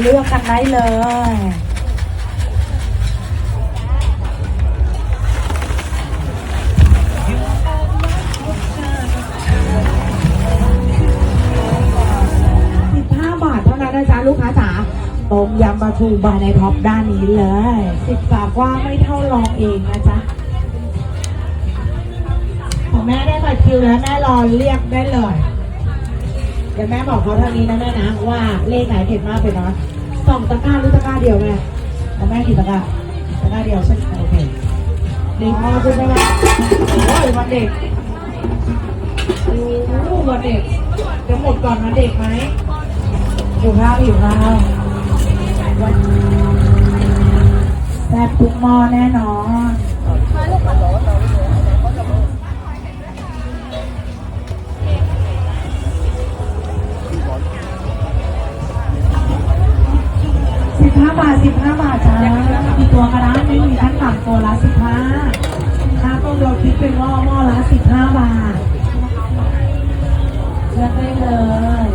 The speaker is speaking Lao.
ເລືອກກັນໄດ້ເລີຍ. ສິບຫ້າບາດເທົ່ານັ້ນນະຈ໊ະ ລູກຄ້າຈ໋າ. ຕົ້ມຍຳປາທູບາຍນາຍທັອບດ້ານນີ້ເລີຍ. ສິບສາກວ່າໄມ່ເທົ່າລອງເອງນະຈ໊ະ. ຂອງແມ່ໄດ້ບັດຄິວແລ້ວ ແມ່ລໍລຽກໄດ້ເລີຍ. ດຽວແມ່ບອກເຂົາທາງນີ້ນະແມ່ນະ ວ່າເລກໃດເກັບມາເປັນເນາະ. ສອງຕະກ້າຫຼືຕະກ້າດຽວແມ່? ຂອງແມ່ກີ່ຕະກ້າ? ຕະກ້າດຽວໃຊ່ໄໝ? ໂອເຄ. ດີພໍຂຶ້ນໄດ້ລະ. ໂອ້ຍ ວັນເດັກ. ໂອ້ ວັນເດັກ. ຈະໝົດກ່ອນວັນເດັກໄໝ? ຫິວຂ້າວ ຫິວຂ້າວ. ແຊບທຸກໝໍ້ແນ່ນອນ. ສິບຫ້າບາດ ສິບຫ້າບາດຈ້າ. ມີຕົວກະໄດ້ ໄມ່ມີຂັ້ນຕ່ຳ ຕົວລະສິບຫ້າ. ຄ່າຕົ້ມເຮົາຄິດເປັນໝໍ້ ໝໍ້ລະສິບຫ້າບາດ. ເລືອກໄດ້ເລີຍ.